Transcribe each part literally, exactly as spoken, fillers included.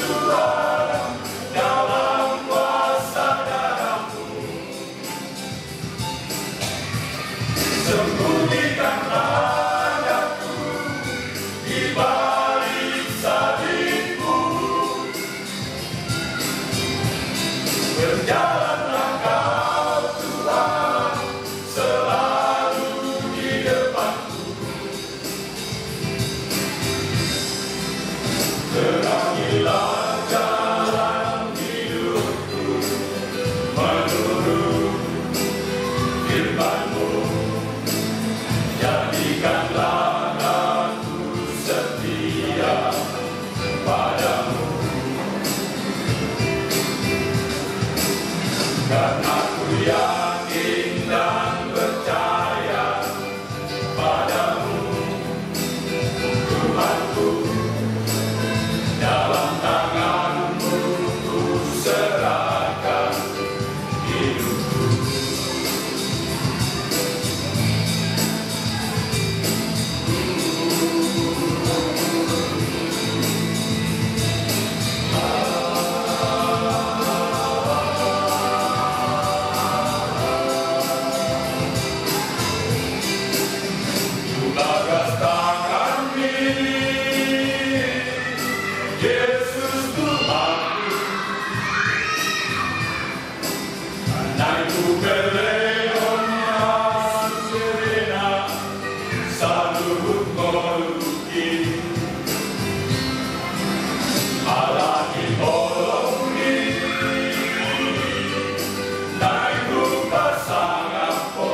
Tuhan, dalam kuasa darah-Mu, sembunyikanlah aku di balik salib-Mu. Berjalanlah Kau, Tuhan, selalu di depanku. Terangilah jalan hidupku menurut firman-Mu. Jadikanlah aku setia padamu. Karena ku yakin dan percaya padamu, Tuhanku, dalam tangan-Mu ku serahkan hidupku. Tu bagas tangan-Mi, Jesus Tuhanku, naeng huberehon ma sude na saluhut ngolungki. Ala ni holong-Mi naeng hupasangap Ho.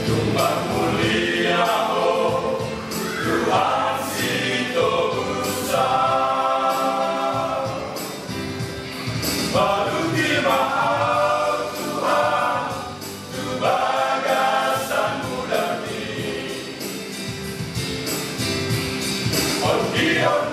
Tung marmulia Ho, Tuhan Sitobusa. Paluti ma ahu, Tuhan, tu bagasan mudar-Mi. Ongihon